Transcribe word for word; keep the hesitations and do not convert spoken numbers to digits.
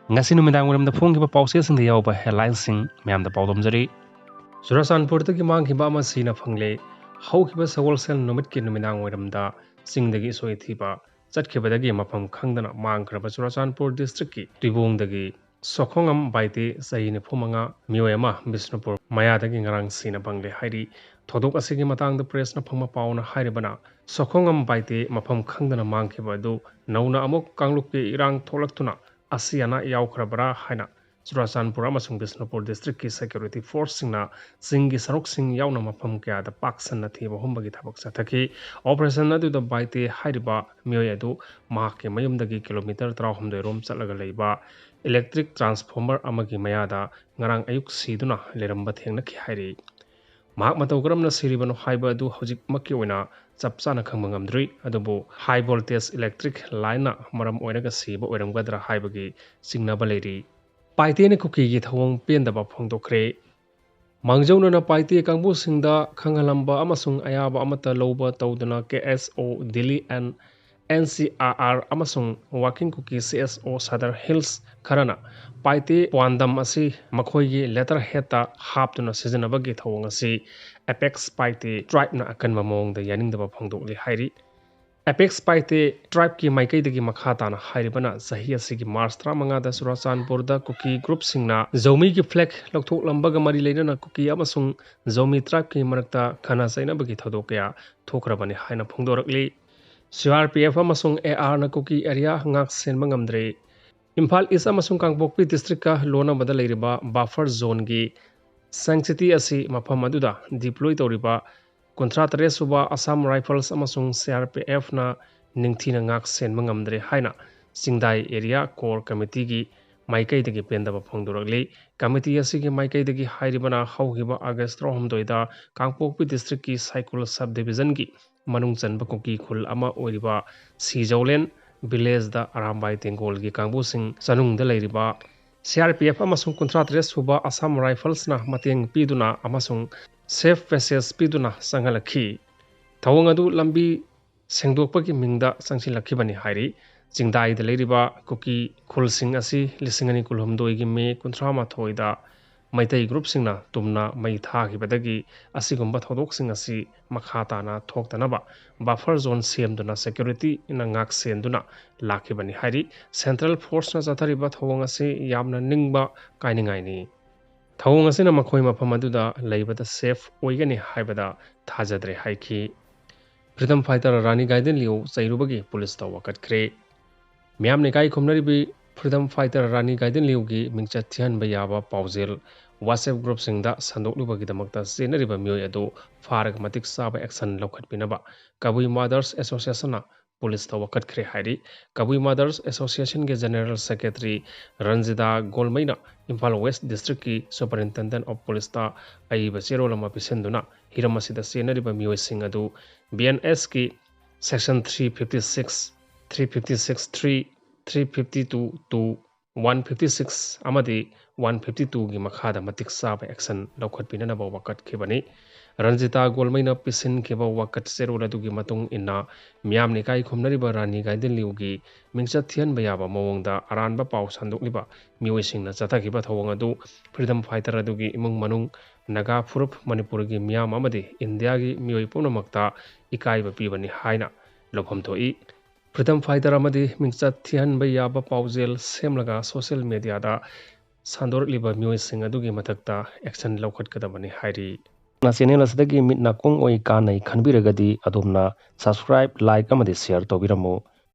ꯉꯁꯤ ꯅꯨꯃꯤꯗꯥꯡ ꯋꯥꯏꯔꯝꯗ ꯐꯣꯡꯈꯤꯕ ꯄꯥꯎꯆꯦꯁꯤꯡꯗ ꯌꯥꯎꯕ headlineꯁꯤꯡ ꯃꯌꯥꯝꯗ ꯄꯥꯎꯗꯝꯖꯔꯤ꯫ ꯆꯨꯔꯥꯆꯥꯟꯄꯨꯔꯗꯒꯤ ꯃꯥꯡꯈꯤꯕ ꯑꯃ ꯁꯤꯅ ꯐꯪꯂꯦ꯫ ꯍꯧꯈꯤꯕ ꯁꯒꯣꯜꯁꯦꯜ ꯅꯨꯃꯤꯠꯀꯤ ꯅꯨꯃꯤꯗꯥꯡ ꯋꯥꯏꯔꯝꯗ ꯆꯤꯡꯗꯒꯤ ꯏꯁꯣꯏ ꯊꯤꯕ ꯆꯠꯈꯤꯕꯗꯒꯤ ꯃꯐꯝ ꯈꯪꯗꯅ ꯃꯥꯡꯈ꯭ꯔꯕ ꯆꯨꯔꯥꯆꯥꯟꯄꯨꯔ districtꯀꯤ ꯇꯨꯏꯕꯣꯡꯗꯒꯤ ꯁꯣꯈꯣꯡꯉꯝ ꯕꯥꯏꯇꯦ, ꯆꯍꯤ ꯅꯤꯐꯨ ꯃꯉꯥ, ꯃꯤꯑꯣꯏ ꯑꯃ ꯕꯤꯁꯅꯨꯄꯨꯔ ꯃꯌꯥꯗꯒꯤ ꯉꯔꯥꯡ ꯁꯤꯅ ꯐꯪꯂꯦ ꯍꯥꯏꯔꯤ꯫ ꯊꯧꯗꯣꯛ ꯑꯁꯤꯒꯤ ꯃꯇꯥꯡꯗ pressꯅ ꯐꯪꯕ ꯄꯥꯎꯅ ꯍꯥꯏꯔꯤꯕꯅ, ꯁꯣꯈꯣꯡꯉꯝ ꯕꯥꯏꯇꯦ ꯃꯐꯝ ꯈꯪꯗꯅ ꯃꯥꯡꯈꯤꯕ ꯑꯗꯨ ꯅꯧꯅ ꯑꯃꯨꯛ ꯀꯥꯡꯂꯨꯞꯀꯤ ꯏꯔꯥꯡ ꯊꯣꯛꯂꯛꯇꯨꯅ ꯑꯁꯤ ꯑꯅꯥ ꯌꯥꯎꯈ꯭ꯔꯕ꯭ꯔꯥ ꯍꯥꯏꯅ ꯆꯨꯔꯥꯆꯥꯟꯄꯨꯔ ꯑꯃꯁꯨꯡ ꯕꯤꯁꯅꯨꯄꯨꯔ districtꯀꯤ security forceꯁꯤꯡꯅ ꯆꯤꯡꯒꯤ ꯁꯔꯨꯛꯁꯤꯡ ꯌꯥꯎꯅ ꯃꯐꯝ ꯀꯌꯥꯗ ꯄꯥꯛ ꯁꯟꯅ ꯊꯤꯕ ꯍꯨꯝꯕꯒꯤ ꯊꯕꯛ ꯆꯠꯊꯈꯤ꯫ Operation ꯑꯗꯨꯗ ꯕꯥꯏꯇꯦ ꯍꯥꯏꯔꯤꯕ ꯃꯤꯑꯣꯏ ꯑꯗꯨ ꯃꯍꯥꯛꯀꯤ ꯃꯌꯨꯝꯗꯒꯤ kilometre ꯇꯔꯥꯍꯨꯝꯗꯣꯏ ꯔꯣꯝ ꯆꯠꯂꯒ ꯂꯩꯕ electric transformer ꯑꯃꯒꯤ ꯃꯌꯥꯗ ꯉꯔꯥꯡ ꯑꯌꯨꯛ ꯁꯤꯗꯨꯅ ꯂꯩꯔꯝꯕ ꯊꯦꯡꯅꯈꯤ ꯍꯥꯏꯔꯤ꯫ ꯃꯍꯥꯛ ꯃꯇꯧ ꯀꯔꯝꯅ ꯁꯤꯔꯤꯕꯅꯣ ꯍꯥꯏꯕ ꯑꯗꯨ ꯍꯧꯖꯤꯛꯃꯛꯀꯤ ꯑꯣꯏꯅ ꯆꯞ ꯆꯥꯅ ꯈꯪꯕ ꯉꯝꯗ꯭ꯔꯤ, ꯑꯗꯨꯕꯨ high voltage electric lineꯅ ꯃꯔꯝ ꯑꯣꯏꯔꯒ ꯁꯤꯕ ꯑꯣꯏꯔꯝꯒꯗ꯭ꯔꯥ ꯍꯥꯏꯕꯒꯤ ꯆꯤꯡꯅꯕ ꯂꯩꯔꯤ꯫ ꯄꯥꯏꯇꯦꯅ ꯀꯨꯀꯤꯒꯤ ꯊꯧꯑꯣꯡ ꯄꯦꯟꯗꯕ ꯐꯣꯡꯗꯣꯛꯈ꯭ꯔꯦ꯫ ꯃꯥꯡꯖꯧꯅꯅ ꯄꯥꯏꯇꯦ ꯀꯥꯡꯕꯨꯁꯤꯡꯗ ꯈꯪꯍꯜꯂꯝꯕ ꯑꯃꯁꯨꯡ ꯑꯌꯥꯕ ꯑꯃꯠꯇ ꯂꯧꯕ ꯇꯧꯗꯅ K S O Delhi and N C R R ꯑꯃꯁꯨꯡ Working Kuki C S O Sadar Hills ꯈꯔꯅ ꯄꯥꯏꯇꯦ ꯄ꯭ꯋꯥꯟꯗꯝ ꯑꯁꯤ ꯃꯈꯣꯏꯒꯤ letterheadꯇ ꯍꯥꯞꯇꯨꯅ ꯁꯤꯖꯤꯟꯅꯕꯒꯤ ꯊꯧꯑꯣꯡ ꯑꯁꯤ Apex Paite tribeꯅ ꯑꯀꯟꯕ ꯃꯑꯣꯡꯗ ꯌꯥꯅꯤꯡꯗꯕ ꯐꯣꯡꯗꯣꯛꯂꯤ ꯍꯥꯏꯔꯤ꯫ Apex Paite tribeꯀꯤ ꯃꯥꯏꯀꯩꯗꯒꯤ ꯃꯈꯥ ꯇꯥꯅ ꯍꯥꯏꯔꯤꯕꯅ, ꯆꯍꯤ ꯑꯁꯤꯒꯤ March ꯇꯔꯥꯃꯉꯥꯗ ꯆꯨꯔꯥꯆꯥꯟꯄꯨꯔꯗ ꯀꯨꯀꯤ groupꯁꯤꯡꯅ ꯖꯧꯃꯤꯒꯤ flag ꯂꯧꯊꯣꯛꯂꯝꯕꯒ ꯃꯔꯤ ꯂꯩꯅꯅ ꯀꯨꯀꯤ ꯑꯃꯁꯨꯡ ꯖꯧꯃꯤ tribeꯀꯤ ꯃꯔꯛꯇ ꯈꯠꯅ ꯆꯩꯅꯕꯒꯤ ꯊꯧꯗꯣꯛ ꯀꯌꯥ ꯊꯣꯛꯈ꯭ꯔꯕꯅꯤ ꯍꯥꯏꯅ ꯐꯣꯡꯗꯣꯔꯛꯂꯤ꯫ C R P F ꯑꯃꯁꯨꯡ A Rꯅ ꯀꯨꯀꯤ area ꯉꯥꯛ ꯁꯦꯟꯕ ꯉꯝꯗ꯭ꯔꯦ꯫ ꯏꯝꯐꯥꯜ East ꯑꯃꯁꯨꯡ ꯀꯥꯡꯄꯣꯛꯄꯤ districtꯀ ꯂꯣꯟꯅꯕꯗ ꯂꯩꯔꯤꯕ buffer zoneꯒꯤ sanctity ꯑꯁꯤ ꯃꯐꯝ ꯑꯗꯨꯗ deploy ꯇꯧꯔꯤꯕ ꯀꯨꯟꯊ꯭ꯔꯥ ꯇꯔꯦꯠ ꯁꯨꯕ Assam Rifles ꯑꯃꯁꯨꯡ C R P Fꯅ ꯅꯤꯡꯊꯤꯅ ꯉꯥꯛ ꯁꯦꯟꯕ ꯉꯝꯗ꯭ꯔꯦ ꯍꯥꯏꯅ ꯆꯤꯡꯗꯥꯏ Area Core Committeeꯒꯤ ꯃꯥꯏꯀꯩꯗꯒꯤ ꯄꯦꯟꯗꯕ ꯐꯣꯡꯗꯣꯔꯛꯂꯤ꯫ Committee ꯑꯁꯤꯒꯤ ꯃꯥꯏꯀꯩꯗꯒꯤ ꯍꯥꯏꯔꯤꯕꯅ, ꯍꯧꯈꯤꯕ August ꯇꯔꯥꯍꯨꯝꯗꯣꯏꯗ ꯀꯥꯡꯄꯣꯛꯄꯤ districtꯀꯤ ꯁꯥꯏꯀꯨꯜ subdivisionꯒꯤ ꯃꯅꯨꯡ ꯆꯟꯕ ꯀꯨꯀꯤ ꯈꯨꯜ ꯑꯃ ꯑꯣꯏꯔꯤꯕ ꯁꯤꯖꯧꯂꯦꯟ villageꯗ ꯑꯔꯥꯝꯕꯥꯏ ꯇꯦꯡꯒꯣꯜꯒꯤ ꯀꯥꯡꯕꯨꯁꯤꯡ ꯆꯅꯨꯡꯗ ꯂꯩꯔꯤꯕ C R P F ꯑꯃꯁꯨꯡ ꯀꯨꯟꯊ꯭ꯔꯥ ꯇꯔꯦꯠ ꯁꯨꯕ Assam Riflesꯅ ꯃꯇꯦꯡ ꯄꯤꯗꯨꯅ ꯑꯃꯁꯨꯡ safe passage ꯄꯤꯗꯨꯅ ꯆꯪꯍꯜꯂꯛꯈꯤ꯫ ꯊꯧꯑꯣꯡ ꯑꯗꯨ ꯂꯝꯕꯤ ꯁꯦꯡꯗꯣꯛꯄꯒꯤ ꯃꯤꯡꯗ ꯆꯪꯁꯤꯜꯂꯛꯈꯤꯕꯅꯤ ꯍꯥꯏꯔꯤ꯫ ꯆꯤꯡꯗꯥꯏꯗ ꯂꯩꯔꯤꯕ ꯀꯨꯀꯤ ꯈꯨꯜꯁꯤꯡ ꯑꯁꯤ ꯂꯤꯁꯤꯡ ꯑꯅꯤ ꯀꯨꯟꯍꯨꯝꯗꯣꯏꯒꯤ ꯃꯦ ꯀꯨꯟꯊ꯭ꯔꯥ ꯃꯥꯊꯣꯏꯗ ꯃꯩꯇꯩ ꯒ꯭ꯔꯨꯞꯁꯤꯡꯅ ꯇꯨꯝꯅ ꯃꯩ ꯊꯥꯈꯤꯕꯗꯒꯤ ꯑꯁꯤꯒꯨꯝꯕ ꯊꯧꯗꯣꯛꯁꯤꯡ ꯑꯁꯤ ꯃꯈꯥ ꯇꯥꯅ ꯊꯣꯛꯇꯅꯕ ꯕꯐꯔ ꯖꯣꯟ ꯁꯦꯝꯗꯨꯅ ꯁꯦꯀ꯭ꯌꯨꯔꯤꯇꯤꯅ ꯉꯥꯛ ꯁꯦꯟꯗꯨꯅ ꯂꯥꯛꯈꯤꯕꯅꯤ ꯍꯥꯏꯔꯤ꯫ ꯁꯦꯟꯇ꯭ꯔꯦꯜ ꯐꯣꯔꯁꯅ ꯆꯠꯊꯔꯤꯕ ꯊꯧꯑꯣꯡ ꯑꯁꯤ ꯌꯥꯝꯅ ꯅꯤꯡꯕ ꯀꯥꯏꯅꯤꯡꯉꯥꯏꯅꯤ꯫ ꯊꯧꯑꯣꯡ ꯑꯁꯤꯅ ꯃꯈꯣꯏ ꯃꯐꯝ ꯑꯗꯨꯗ ꯂꯩꯕꯗ ꯁꯦꯐ ꯑꯣꯏꯒꯅꯤ ꯍꯥꯏꯕꯗ ꯊꯥꯖꯗ꯭ꯔꯦ ꯍꯥꯏꯈꯤ꯫ ꯐ꯭ꯔꯤꯗꯝ ꯐꯥꯏꯇꯔ ꯔꯥꯅꯤ ꯒꯥꯏꯗꯤꯟ ꯂꯤꯌꯨ ꯆꯩꯔꯨꯕꯒꯤ ꯄꯨꯂꯤꯁꯇ ꯋꯥꯀꯠꯈ꯭ꯔꯦ꯫ ꯃꯤꯌꯥꯝꯅ ꯏꯀꯥꯏ ꯈꯨꯝꯅꯔꯤꯕꯤ ꯐ꯭ꯔꯤꯗꯝ ꯐꯥꯏꯇꯔ ꯔꯥꯅꯤ ꯒꯥꯏꯗꯤꯟ ꯂꯤꯌꯨꯒꯤ ꯃꯤꯡꯆꯠ ꯊꯤꯍꯟꯕ ꯌꯥꯕ ꯄꯥꯎꯖꯦꯜ WhatsApp ꯒ꯭ꯔꯨꯞꯁꯤꯡꯗ ꯁꯟꯗꯣꯛꯂꯨꯕꯒꯤꯗꯃꯛꯇ ꯆꯦꯟꯅꯔꯤꯕ ꯃꯤꯑꯣꯏ ꯑꯗꯨ ꯐꯥꯔꯒ ꯃꯇꯤꯛ ꯆꯥꯕ ꯑꯦꯛꯁꯟ ꯂꯧꯈꯠꯄꯤꯅꯕ ꯀꯕꯨꯏ ꯃꯥꯗꯔꯁ ꯑꯦꯁꯣꯁꯤꯌꯦꯁꯟꯅ ꯄꯨꯂꯤꯁꯇ ꯋꯥꯀꯠꯈ꯭ꯔꯦ ꯍꯥꯏꯔꯤ꯫ ꯀꯕꯨꯏ ꯃꯥꯗꯔꯁ ꯑꯦꯁꯣꯁꯤꯌꯦꯁꯟꯒꯤ ꯖꯦꯅꯔꯦꯜ ꯁꯦꯀ꯭ꯔꯦꯇꯔꯤ ꯔꯟꯖꯤꯇꯥ ꯒꯣꯜꯃꯩꯅ ꯏꯝꯐꯥꯜ ꯋꯦꯁ ꯗꯤꯁꯇ꯭ꯔꯤꯛꯀꯤ ꯁꯨꯄꯔꯤꯟꯇꯦꯟꯗꯦꯟ ꯑꯣꯐ ꯄꯨꯂꯤꯁꯇ ꯑꯏꯕ ꯆꯦꯔꯣꯜ ꯑꯃ ꯄꯤꯁꯤꯟꯗꯨꯅ ꯍꯤꯔꯝ ꯑꯁꯤꯗ ꯆꯦꯟꯅꯔꯤꯕ ꯃꯤꯑꯣꯏꯁꯤꯡ ꯑꯗꯨ BNS ꯀꯤ section three fifty six, three fifty six three, three fifty two two, one fifty six ꯑꯃꯗꯤ one fifty two ꯒꯤ ꯃꯈꯥꯗ ꯃꯇꯤꯛ ꯆꯥꯕ ꯑꯦꯛꯁꯟ ꯂꯧꯈꯠꯄꯤꯅꯅꯕ ꯋꯥꯀꯠꯈꯤꯕꯅꯤ꯫ ꯔꯟꯖꯤꯇꯥ ꯒꯣꯜꯃꯩꯅ ꯄꯤꯁꯤꯟꯈꯤꯕ ꯋꯥꯀꯠ ꯆꯦꯔꯣꯜ ꯑꯗꯨꯒꯤ ꯃꯇꯨꯡ ꯏꯟꯅ ꯃꯤꯌꯥꯝꯅ ꯏꯀꯥꯏ ꯈꯨꯝꯅꯔꯤꯕ ꯔꯥꯅꯤ ꯒꯥꯏꯗꯤꯟ ꯂꯤꯌꯨꯒꯤ ꯃꯤꯡꯆꯠ ꯊꯤꯍꯟꯕ ꯌꯥꯕ ꯃꯑꯣꯡꯗ ꯑꯔꯥꯟꯕ ꯄꯥꯎ ꯁꯟꯗꯣꯛꯂꯤꯕ ꯃꯤꯑꯣꯏꯁꯤꯡꯅ ꯆꯠꯊꯈꯤꯕ ꯊꯧꯑꯣꯡ ꯑꯗꯨ ꯐ꯭ꯔꯤꯗꯝ ꯐꯥꯏꯇꯔ ꯑꯗꯨꯒꯤ ꯏꯃꯨꯡ ꯃꯅꯨꯡ, ꯅꯥꯒꯥ ꯐꯨꯔꯨꯞ, ꯃꯅꯤꯄꯨꯔꯒꯤ ꯃꯤꯌꯥꯝ ꯑꯃꯗꯤ ꯏꯟꯗꯤꯌꯥꯒꯤ ꯃꯤꯑꯣꯏ ꯄꯨꯝꯅꯃꯛꯇ ꯏꯀꯥꯏꯕ ꯄꯤꯕꯅꯤ ꯍꯥꯏꯅ ꯂꯧꯐꯝ ꯊꯣꯛꯏ꯫ ꯐ꯭ꯔꯤꯗꯝ ꯐꯥꯏꯇꯔ ꯑꯃꯗꯤ ꯃꯤꯡꯆꯠ ꯊꯤꯍꯟꯕ ꯌꯥꯕ ꯄꯥꯎꯖꯦꯜ ꯁꯦꯝꯂꯒ ꯁꯣꯁꯤꯌꯦꯜ ꯃꯦꯗꯤꯌꯥꯗ ꯁꯟꯗꯣꯔꯛꯂꯤꯕ ꯃꯤꯑꯣꯏꯁꯤꯡ ꯑꯗꯨꯒꯤ ꯃꯊꯛꯇ ꯑꯦꯛꯁꯟ ꯂꯧꯈꯠꯀꯗꯕꯅꯤ ꯍꯥꯏꯔꯤ꯫ ꯆꯦꯅꯦꯜ ꯑꯁꯤꯗꯒꯤ ꯃꯤꯠ ꯅꯥꯀꯣꯡ ꯑꯣꯏ ꯀꯥꯟꯅꯩ ꯈꯟꯕꯤꯔꯒꯗꯤ ꯑꯗꯣꯝꯅ subscribe, like ꯑꯃꯗꯤ share ꯇꯧꯕꯤꯔꯝꯃꯨ꯫